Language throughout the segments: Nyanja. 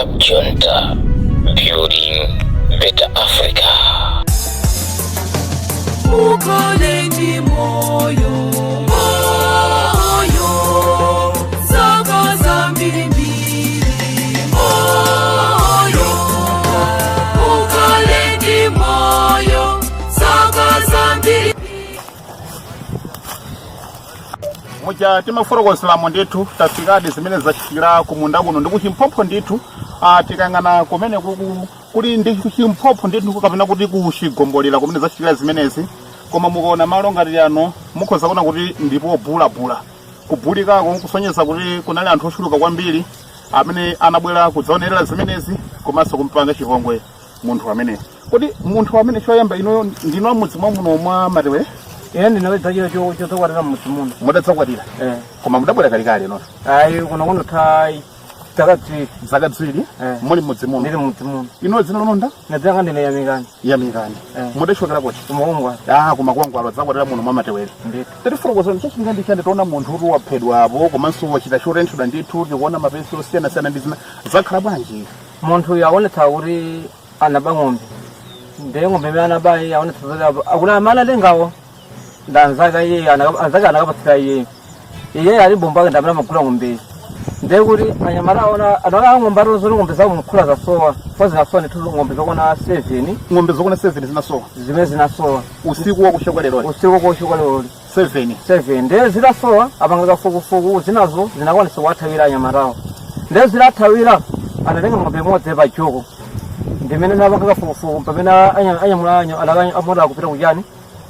Club Junta, building better Africa. Ukhale ndi moyo, moyo zaka zambirimbiri, moyo ukhale ndi moyo zaka zambiri. Muja timafotokozeramo ndithu, tafikadi zimene zachitikira kumunda kuno ndi kuchimphompho ndithu. Tikayang'ana kumene kuku kuli ndi chimphompho ndithu, kapena kuti kuchigombolera kumene zachitikira zimenezi. Koma mukaona malo ngati ano, mukhoza kuona kuti ndipo bulabula kubulikako kusonyeza kuti kunali anthu ochuluka kwambiri amene anabwera kudzaonerera zimenezi komanso kumpanga chipongwe munthu amene. Kodi munthu amene, choyamba, inuyo ndinu amudzi mwa muno mwa Matewere? Ine ndinawedza chodzakwatira mmudzi muno. Mudadzakwatira? Eh. Koma mudabwera kalekale nono? Ayi, kuno kutha zaka 2. Zaka 2? Eh. Muli mmudzi muno? Ndili mmudzi muno. Inuyo dzina lanu nda? Nadzanga ndine Yamikani. Yamikani? Eh. Mudachokera kuti? Kumakwangwala. Ah, kumakwangwala, dzakwatira muno mwa Matewere? Ndithu. Tatifotokozani, chachitika ndi chani? Tiona munthu kuti waphedwapo komanso wachita chotenthedwa ndithu, tikuona mapesi osiyanasiyana ndi zina. Zakhala bwanji? Munthu uyu aonetsa kuti anaba ng'ombe, ndiye ng'ombe imene anabayi aonetsa kuti akuti amene anatengawo ndi anzake iye, anzake anakapatsira iye. Iye ali bombo ake ndi amene amagula ng'ombeyi. Ndiye kuti anyamata aona anaka ng'ombe atozoti ng'ombe zawo mkhula zasowa fo, zinasowa ndithu ng'ombe zokwana 7. Ng'ombe zokwana 7 zinasowa? Zimene zinasowa. Usiku wakusha lero? Usiku wakusha lero. 7? 7. Ndiye zitasowa apanga kafukufuku, zinazo zinakwanisa kuwathawira anyamatawo. Ndiye zitathawira anatenga ng'ombe imodzi pa joko, ndimene napanga kafukufuku pamene anyamula amota kupita kuchani,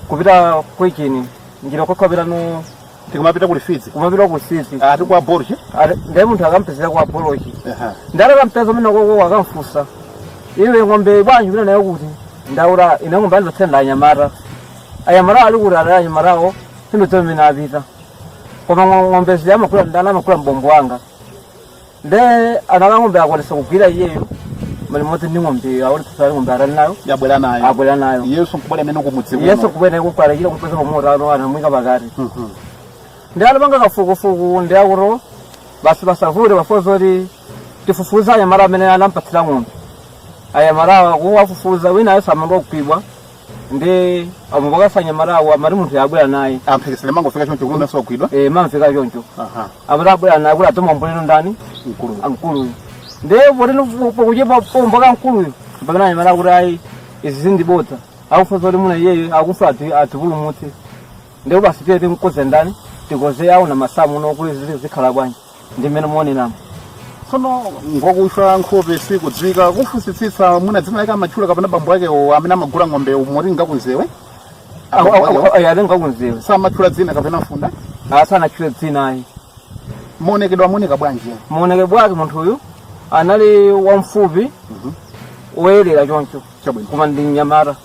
kupita kuichini njira kokhapita no. Tikumapita kuli Fidzi? Kumapita ku Fidzi. Ati kwa Borge? Ndiye munthu akampezera kwa Bolochi. Ndale akampeza umene koko, akamfunsa, "Iwe, ng'ombe bwanji kupita nayo kuti?" Ndaura, "Ine ng'ombe andipatsira anyamata." Anyamata ali kuti? Ali anyamatawo sindidziwa mmene apita, koma ng'ombe zili amakula ndani? Amakula mbombo wanga. Nde anaka ng'ombe akwanisa kugwira iyeyo malimodzi ndi ng'ombe, aonetsa ali ng'ombe atali nayo. Yabwera nayo? Abwera nayo. Yesu nkubwera amene kumudzi kuno? Yesu kubwera kukwalachira kupeza pamoto ano anamwika pakati. Ndi anapanga kafukufuku, ndi akuti basi pasavute pafoza kuti tifufuze anyamata amene anampatsira ng'ombe. Anyamatawa kuwafufuza, wina ayenso amangogwidwa ndi amupakasa anyamatawo, amati munthu yabwera naye. Amphekesere mangofika choncho kuti unanso wagwidwa? Eh, mamveka choncho. Amati abwera naye kuti adzamwambuliro ndani? Mkulu. Mkuluyu. Ndiye poti pokuchepa pomboka mkuluyu, pamene anyamata kuti ayi, izi zindibodza, akufunsa kuti muna iyeyo akufa atipulumutse. Ndipo basi tiye timkoze ndani, tikoze awo na masamu uno kuti zikhala bwanji, ndi mmene muoneramo. Tsono ngokushwa nkhope sikudziwika, kufunsitsitsa mwina dzina lake amatchula kapena bambo akewo amene amagula ng'ombe moti ngakunzewe? Atenga kunzewe. Samatchula dzina kapena mfunda? Asanatchule dzina, ayi. Maonekedwe amaoneka bwanji? Maonekedwe bwake, munthu uyu anali wamfupi, woyerera choncho. Koma ndi mnyamata.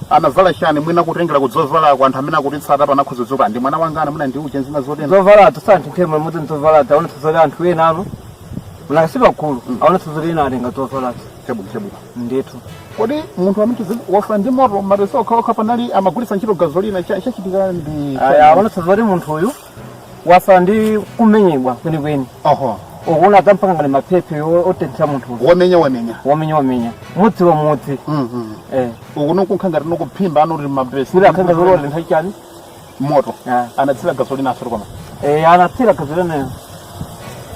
Anavala chani, mwina kutengera kudzovalako, anthu amene akutitsata panakhoza dzuka ndi mwana wangana mwina ndi uja, zina zotena? Zovala santhithemo limodzi nzovala, aonetsa zoti anthu ena ano munakasi pagulu, aonetsa zoti ena atenga zovalazo. Chabwino, chabwino. Ndithu. Kodi munthu amene wafa ndi moto, mapesi okhaokha, panali amagulitsa ntchito gasolina, chachitika ndi? Aya, aonetsa zoti munthu uyu wafa ndi kumenyedwa kwenikweni. Ukuona adzampanga ngati maphephe otenthera munthu uyu. Wamenya wamenya? Wamenya wamenya, mudzi wa mudzi. Eh. Uku nkunkha ngati nokuphimba ano kuti mapesi. Kuti akhanga zoti otentha chani? Moto. Ah. Anatsira gasolina asoro koma? Eh, anatsira gasolina.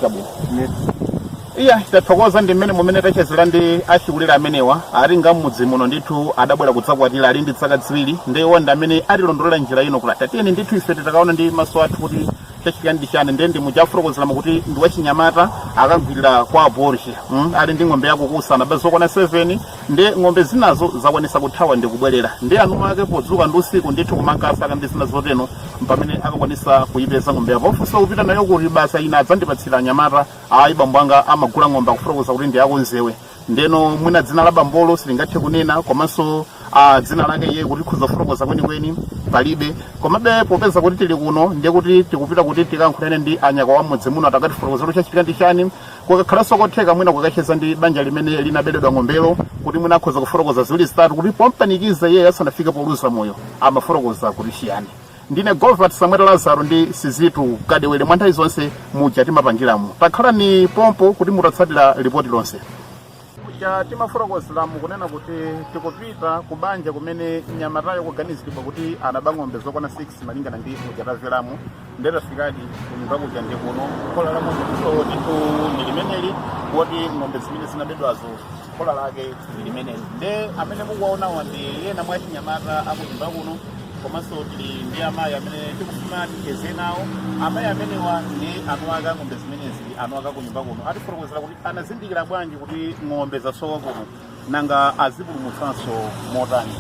Chabwino. Iya, tathokoza. Ndi mmene mumene tachezera ndi achikulire amenewa. Ali nga mmudzi muno ndithu, adabwera kudzakwatira ali ndi zaka 2. Ndiwo ndi amene atilondolera njira ino kuti tatiyeni ndithu ife titakaona ndi maso athu kuti chachitika ndi chani. Ndiye ndi mujafotokozeramo kuti ndi wachinyamata, akagwirira kwa Borge, Ali ndi ng'ombe yakukusa, anaba zokwana 7, ndi ng'ombe zinazo zakwanisa kuthawa ndi kubwerera. Ndi anu ake podzuka ndi usiku ndithu kumankasaka ndi zina zoteno, pamene akakwanisa kuyipeza ng'ombe yapo. Ofunsa kupita nayo kuti basa ina adzandipatsira anyamata. Ayi, bambo anga amagula ng'ombe, akufotokoza kuti ndi akunzewe. Ndeno mwina dzina la bambolo silingathe kunena, komanso dzina lake iye kuti tikhoza kufotokoza kwenikweni palibe. Komabe popeza kuti tili kuno, ndiye kuti tikupita kuti tikayankhulane ndi anyaka wa mudzi muno atakatifotokozera chachitika ndi chani. Kukakhalanso kotheka mwina kukacheza ndi banja limene linaberedwa ng'ombelo kuti mwina akhoza kufotokoza ziwiri zitatu kuti pompanikiza iye asanafike poluza moyo amafotokoza kuti chiyani. Ndine Govert Samuel Lazaro ndi Sizitu Kadewere, mwa nthawi zonse muja timapangiramo. Takhalani pompo kuti mutatsatira ripoti lonse. Muja timafotokozeramu kunena kuti tikupita ku banja kumene mnyamatayo kuganiziridwa kuti anaba ng'ombe zokwana 6 malingana ndi muja tamveramu. Nde tafikadi kunyumba kuja ndi kuno. Khola la ng'ombe ndithu ndi limeneli, woti ng'ombe zimene zinabedwazo khola lake ndi limeneli. Nde amene mukuwaonawa ndi ena mwa achinyamata akunyumba kuno, komanso tili ndi amayi amene tikufuna ticheze nawo. Amayi amenewa ndi eni ake a ng'ombe zimenezi, eni ake akunyumba kuno. Atifotokozera kuti anazindikira bwanji kuti ng'ombe zasowa kuno, nanga azipulumutsanso motani.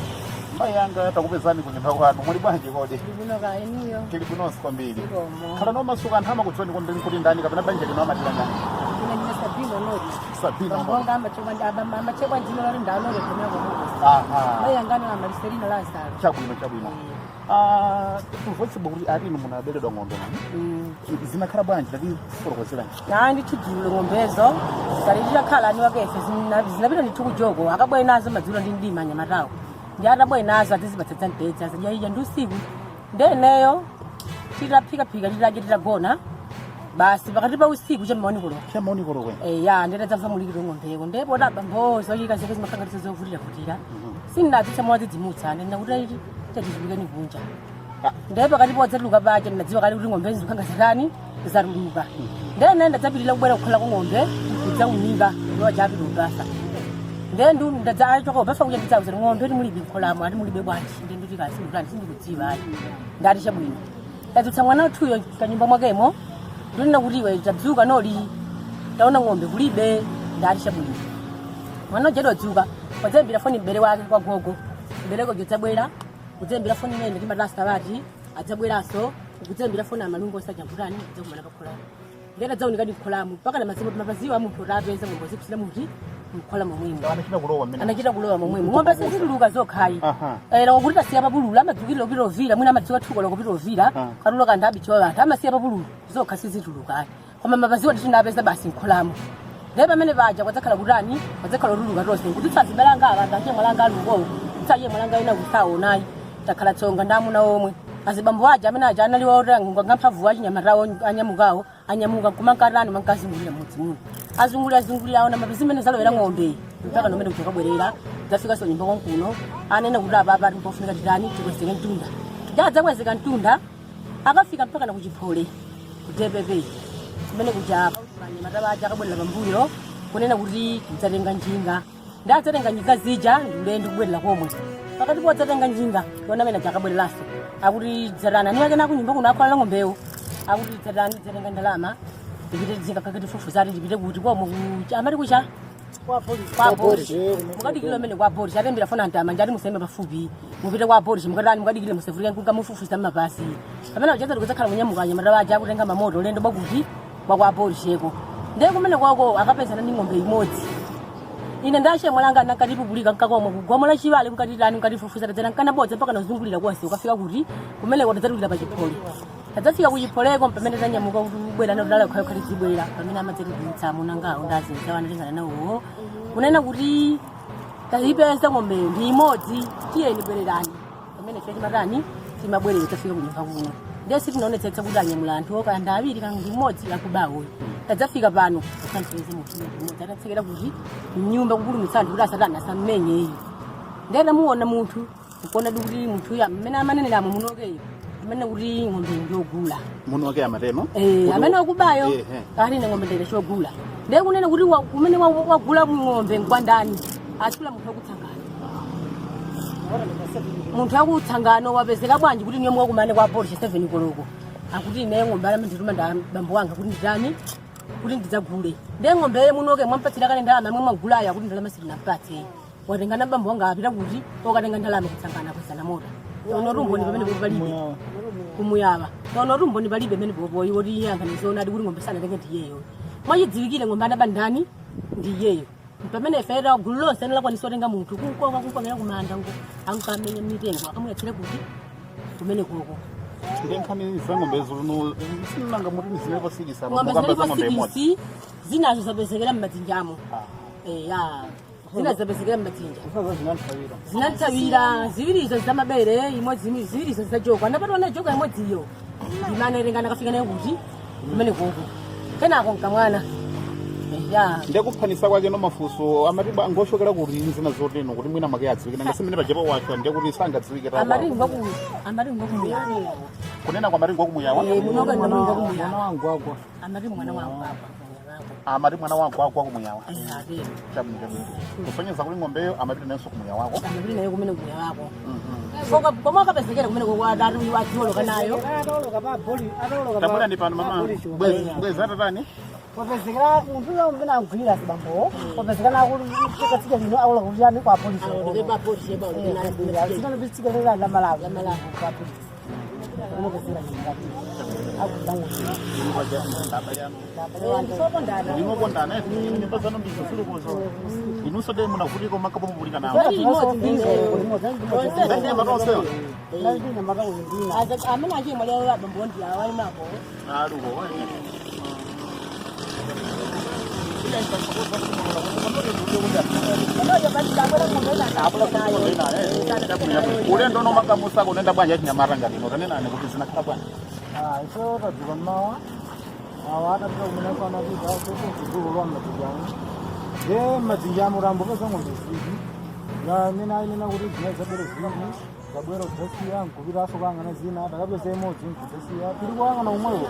Mayi anga, takupezani kunyumba kwanu. Muli bwanji kodi? Bwino, kaya inuyo? Tili bwinonso kwambiri. Zikomo. Khala nomasuka, anthu amakudziwani kwambiri kuti ndani, kapena banja lino amatira ndani? Ine ndine Sabino Nori. Sabino. Bambo amachekwa dzina loti ndanori kumene komokosa. Mayi angano amaliserino Lazaro. Chabwino. Ah, kumvetsedwa kuti ati inu munaberedwa ng'ombe nani? Zinakhala bwanji? Tatifotokozerani. Na ndithu dzulo ng'ombezo zali titakhala ani wakefe, zinapita ndithu kujoko, akabwere nazo madzulo ndi mdima anyamatawo. Ndi atabwere nazo adzizipatsa mtedza, azidya ija ndi usiku. Ndeneyo titaphikaphika, titadya, titagona basi, pakati pa usiku chammaoni koloko. Chamaoni kolokwe? Eya, ndetadzamva mulikiro ng'ombeko, ndipo daba mbozo chika zake zimakhangatiso zovutiravutira. Sindinadzitsa mowadzidzimutsa, ndina kuti aiti chatitulukeni kunja. Ndiye pakati podzatuluka paja ndinadziwa kale kuti ng'ombe zikhanga zatani, zatuluka. Ndene ndadzapitirira kubwera kukhala ku ng'ombe kudzaunika ndiwa chapita ubasa. Ndiye ndadzachoka ubasa kuja, ndidzauza kuti ng'ombe timulibe mkholamo. Ati mulibe bwanji? Ndiye nditi kasi ndikutani, sindikudziwa ayi. Ndati chabwino, ndadzutsa mwana wathuyo kanyumba mwakemo, ndinena kuti iwe, tadzuka noli, taona ng'ombe kulibe. Ndati chabwino. Mwana uja wadzuka, wadzayambira foni mbere wake kwa gogo, mbereko jodzabwera kudzayambira foni imene timatasta vati adzabweranso kudzayambira foni amalungu osajambutani kudzakumana pakholamu. Ndena dzaunikadi mkholamu mpaka na mazimo mapaziwa munthu utapeza ng'ombe zikusira muti mkhola momwemo. Anachita kulowa mmene? Anachita kulowa momwemo. Ng'ombe sizituluka zokhayi. Era ngokuti tasiya papululu, amadzukirira kupita ovira, mwina amadzuka thuko lokupita ovira. Katulo kanthu abichowa anthu amasiya papululu, zokha sizituluka, koma mapaziwa ndithu basi mkholamo. Ndiye pamene paja kwadzakhala kutani, kwadzakhala otuluka tonse kuti tsazibalanga apa, ndache mwalanga aluko tsaye mwalanga ina kusaonayi, takhala tsonga ndi amuna omwe azibambo aja amene aja anali otenga ngamphamvu achinyamatawo anyamukawo, anyamuka kumankatani, mankazungulira mudzi muno, azungulira zungulira, aona mapazi imene zalowera ng'ombe, mpaka nomene kuti akabwerera zafikanso nyumba konkuno. Anene kuti apa apa pofunika titani, tikwezeke mtunda. Jadzakwezeka mtunda, akafika mpaka na kuchiphole ku DPP kumene kuja anyamata aja akabwerera pambuyo kunena kuti tidzatenga njinga. Ndi adzatenga njinga zija ndi ulendo kubwerera komwe. Pakati podzatenga njinga yona amene aja akabwereranso akuti dzatani, aniwake nakunyumba kuno akhola ng'ombewo, akuti dzatani, dzatenga ndalama ndipite zingakakatifufuza, ndipite kuti komwe amati kucha kwa Boris, mukadikire amene kwa Boris atembera fona ntama njati museme pafupi, mupite kwa Boris, mukatani, mukadikire, musevulike nkunga mufufuza mmapasi pamene ucheza. Kudzakhala kunyamuka anyamata aja akutenga mamoto ulendo bwakuti bwa kwa Boris eko. Ndiye kumene kwako akapezana ndi ng'ombe imodzi. Ine ndashe mwalanga nakatipupulika nkakomwe kugomo la chivale, nkatitani, nkatifufuza, tadzera nkanabodza mpaka nazungulira konse, ukafika kuti kumene tadzatulira pa chiphole. Tadzafika kuchipholeko pamene tanyamuka kuti ubwera nodala khayo khati zibwera pamene amadzatidutsa amunangawo ndazinza wanatengana nawo kunena kuti tayipeza ng'ombeyo ndi imodzi, tiyeni bwererani. Pamene ife timatani, timabwerera, tafika kunyumba kuno. Ndiye sitinaonetsetsa kuti anyamula anthu okanda awiri kana ndi mmodzi akubawo. Tadzafika pano asampeze munthu mmodzi, atatsekera kuti mnyumba kupulumutsa anthu kuti asatani, asammenyeyi. Ndiye tamuona munthu kuona kuti munthuyo amene amaneneramo munokeyo amene kuti ng'ombe ndiyogula. Muno wake amatemo? Eh, amene akubayo. Ehe. Ali ne ng'ombe ndere chogula. Ndiye kunena kuti kumene wagula ng'ombe nkwandani, atchula munthu akutsangano. Munthu akutsangano wapezeka bwanji kuti niyo mwakumane kwa Boris 7 koloko? Akuti ine ng'ombe alame ndituma nda bambo wanga kuti nditani, kuti ndidzagule. Ndiye ng'ombe ye munoke mwampatsira kale ndalama mwe mwagulayo? Akuti ndalama sitinampatse, watenga na bambo wanga apita kuti okatenga ndalama kutsangana kwezana mota. Ono rumboni pamene popo palibe kumuyava. Ono rumboni palibe pamene popo iwo tiyankhanizona adi kuti ng'ombe sanatenge ndiyeyo, mwachidziwikire ng'ombe anaba ndani, ndiyeyo. Pamene ifera gulu lonse analakwanisa otenga munthu kunkoka kunkokera kumanda ngo ankamenya mitengo akamuyatsire kuti kumene koko. Ndi nkhani za ng'ombezo luno sinanga muti zinalipo 6 apa? Ng'ombe Mukamba za zinalipo ng'ombe imodzi. 6, zinazo zapezekera m'madzinjamo. Eya, zina zapezekera m'madzinja, zinanthawira ziwirizo zamabere imodzi, ziwirizo zajoka. Anapatwa na joka imodziyo ndimana erengana akafika nayo kuti kumene koko kenako nkamwana. Ya. Ndekuphanisa kwake no mafunso amati ngochokera kuti nzina zoteno kuti mwina make adziwike, nanga simene pajepo wacho ndekuti sangadziwike Amati tawa. ngoku, amati ngokumuyawa. Kunena kwa mati ngokumuyawa. Munoka ndi ngokumuyawa. Mwana wangu agwa. Amati mwana wangu apa. Amati mwana wangu agwa kumuyawa. Atero. Chabwino, chabwino. Kusonyeza kuti ng'ombeyo amapita nayenso kumuya wako. Amapita nayo kumene kumuya wako. Koma akapezekera kumene kwadati wadziwoloka nayo. Tabwera ndi pano mama. Bwezi bwezi atatani. Wapezekera munthu uyo umene agwira sibambowo, wapezekana akuti lino aula kuti ani kwa polisi. Zikano bisika lera la Malawi kwa polisi. Unopezera nyingati. Akudanga. Ndinokondana nyumba zanu ndizo zilikozo. Inunso de munavutika umakapomulika nawo. Ndanyama tonsewa. Amene achimwalira abambo ndi awaimako. Aluko. Ulendo unomakamusa kunenda bwanja chinyamata ngati ino tanenani kuti zinakhala bwanji? Ife tadzuka mmawa awa, atapita kumene anapita kugulu lwa mmadzinjamu, nde mmadzinjamu tambopeza ng'ombe ziwiri amene ayinena kuti zina zabwere ziwiri, zabwera kudzasiya, nkupitaso kuyang'ana zina, takapeza imodzi nkudzasiya. Tili kuyang'ana umwewo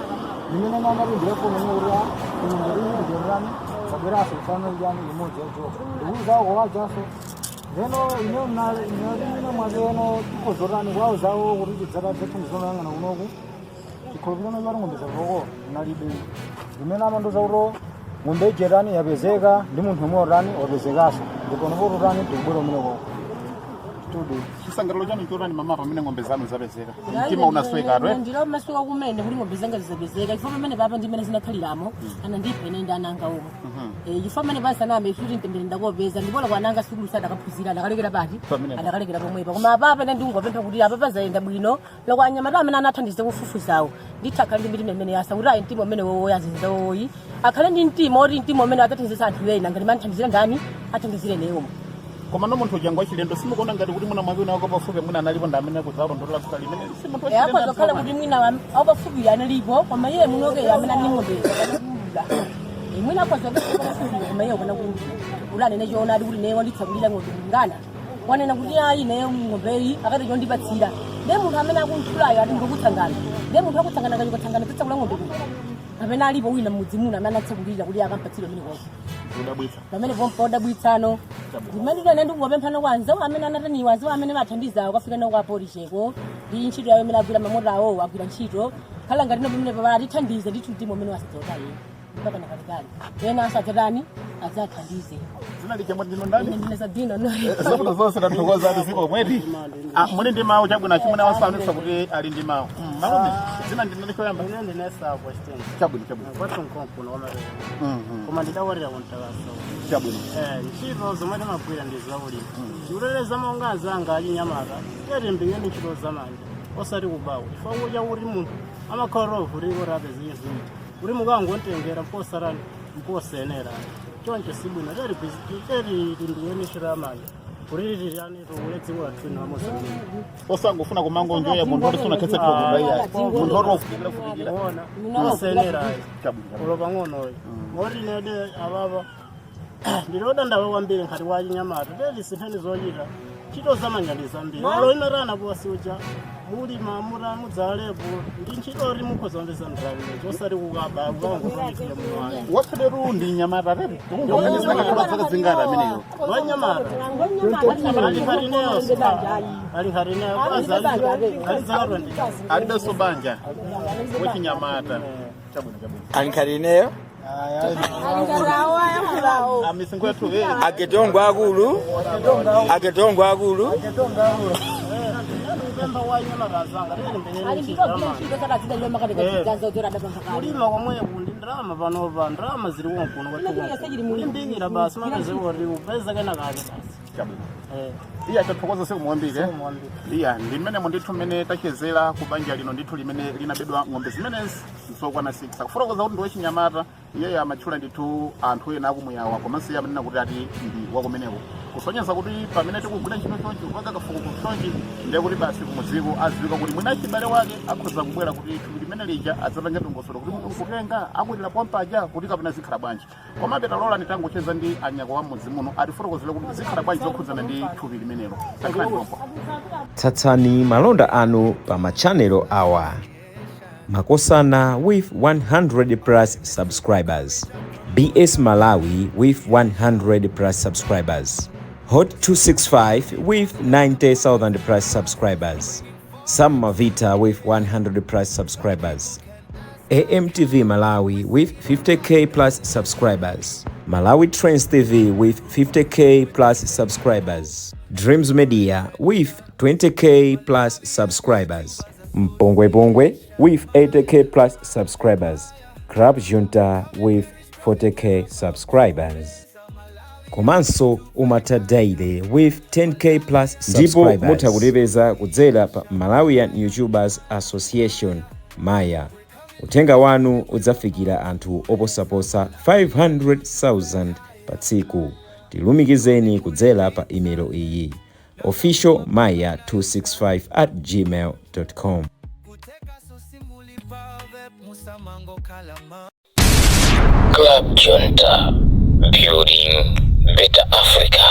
limene namapindira foni imwe kuti ng'ombe iyi ndiyotani, zabweraso kusana ijani imodzi yajoka ndikuti zawo kowajaso. Leno ine mna mwakeno tikozotani kwawo zawo kuti tidzathathandizana yang'ana kunoku chikhulupiriro choti ng'ombe zavoko nalibe limene amandoza kuti ng'ombe ijetani yapezeka ndi munthu umwe otani wapezekaso, ndipo pototani tikubwera umeneko tudi. Chisangalalo chanu chotani mama pamene ng'ombe zanu zapezeka? Mtima unasweka atwe? Ndilo masuka kumene kuti ng'ombe zanga zizapezeka, chifukwa pamene papa ndimene zinakhaliramo anandipha ine ndi ananga omwe. Chifukwa pamene pasaname kuti mtendere ndakopeza, ndipola kwa ananga sukulu sadakaphunzira, adakalekera pati? Pamene. Adakalekera pomwepa. Koma apapa ine ndingopempha kuti apa pazayenda bwino loko anyamata amene anathandiza kufufuzawo ndithu akhale ndi mitima imene yasa kuti ayi mtima umene wowoyi azinza wowoyi, akhale ndi mtima oti mtima umene adzathandiza anthu ena ngati manithandizira ndani athandizire neyomo. Koma no munthu uja ngwachilendo, simukuona ngati kuti mwina mwake unawako pafupi mwina analipo ndi amene kudzalondola tsoka limene si munthu wachilendo? Akhoza kukhala kuti mwina apafupi analipo, koma iye munoke amene ali ng'ombe kuulula mwina akhoza pafupi, koma iye ukana kuulula kuti anene choonadi kuti neyo wanditsakulira ng'ombe kulingana wanena kuti ayi neyo ng'ombeyi akati chondipatsira ndiye munthu amene akuntchulayo ati ndikutsangana, ndiye munthu akutsangana kachikatsangana titsakula ng'ombe kuti kapena alipo wina mmudzi muno amene anatsakulira kuti akampatsire amene konse. Zodabwitsa. Pamene podabwitsano ndimene ine ndikungopemphana kwa anzawo amene anataniwa, anzawo amene mathandizawo kafika nawo kwa polisheko ndi ntchito yawo imene agwira, mamota awo agwira ntchito khala ngati no pamene papa atithandize ndithu mtima umene wasadzotayi mpaka nakalikali ena asadzatani adzathandize. Zina lichamwe ndino ndani? Ndine Sabino no. Zabwino zonse, tathokoza ati ziko mweti. Muli ndi mawu? Chabwino, achimwene wasanisa kuti ali ndi mawu. Malume, dzina ndinani choyamba? Ine ndine Sabo Stein. Chabwino, chabwino. Kwathu nkonkuno kwamarero. Koma ndidawalira kuntakasa. Chabwino. Ntchito zomwe timagwira ndi zaulimi. Ndikuleleza monga anzanga achinyamata, tiyatimbikeni ntchito zamanja osati kubawa, chifukwa kudya kuti munthu amakhala ovutika kuti apeze chinthu kuti mukangontengera mposarani mposenera choncho sibwino. Tiyatimbikeni ntchito yamanja kuti titirani tikule dziko lathu lino la Mozambique. Osangofuna kumangonjoya munthu oti sunakhetse thukuta iya, munthu oti ofutikira futikira. Ona osenera. Chabwino, chabwino. Ulo pang'onoyo moti nede avava ndinodandawe kwambiri nkhati wa chinyamata teti sinthani zochita, ntchito zamanja ndi zambiri. Olo imatana posi uja mulima muta mudzalepo ndi ntchito ri mukhoza kupeza ndalama osati kukaba kukangotonikira muwani. Wakhaleru ndi nyamata tete tikungoganizira kakhala zaka zingati ameneyo? Wanyamata ali kharineyo, ali kharineyo ali zaka 20. Alibenso banja, wachinyamata. Chabwino, chabwino. Ankhalineyo. Misinkhu yathu. Aketongo akulu, aketongo akulu. Kupemba wanyamata zanga Ali ndikogwira ntchito sakadzidalira makatekaziganza zora adapanga kale. Kulima komweku ndi ndalama panopa, ndalama zili konkuno. Kulimbikira basi mapeze kuti upeza kena kake basi. Chabwino. Iya, tathokoza siku muwambire. Iya, ndi mmene ndithu mmene tachezera ku banja lino ndithu limene linabedwa ng'ombe zimenezi zokwana 6. Akufotokoza kuti ndi wachinyamata. Iyeyo amatchula ndithu anthu ena akumuyawa, komanso iye amanena kuti ati ndi wakumeneko, kusonyeza kuti pamene tikugwira ntchito chonchi, kupanga kafukufuku chonchi, ndiye kuti basi kumudziko adziwika kuti mwina achibale wake akhoza kubwera kuti thupi limene lija adzapange dongosolo kuti munthu kutenga akwatira pompaja kuti kapena zikhala bwanji. Komabe talola nditangocheza ndi anyako wa mudzi muno atifotokozere kuti zikhala bwanji zokhudzana ndi thupi limenelo. Takhalani pompo. Tsatsani malonda anu pa machanelo awa: Makosana with 100 plus subscribers, BS Malawi with 100 plus subscribers, Hot 265 with 90,000 plus subscribers, Sam Mavita with 100 plus subscribers, AMTV Malawi with 50K plus subscribers, Malawi Trends TV with 50K plus subscribers, Dreams Media with 20K plus subscribers, Mpongwe Pongwe with 80K plus subscribers, Club Junta with 40K subscribers. Komanso Umata Daily with 10K plus ndipo mutha kutipeza kudzera pa Malawian YouTubers Association, Maya. Uthenga wanu udzafikira anthu oposaposa 500,000 pa tsiku. Tilumikizeni kudzera pa imelo iyi: officialmaya265@gmail.com. Club Junta, building better Africa.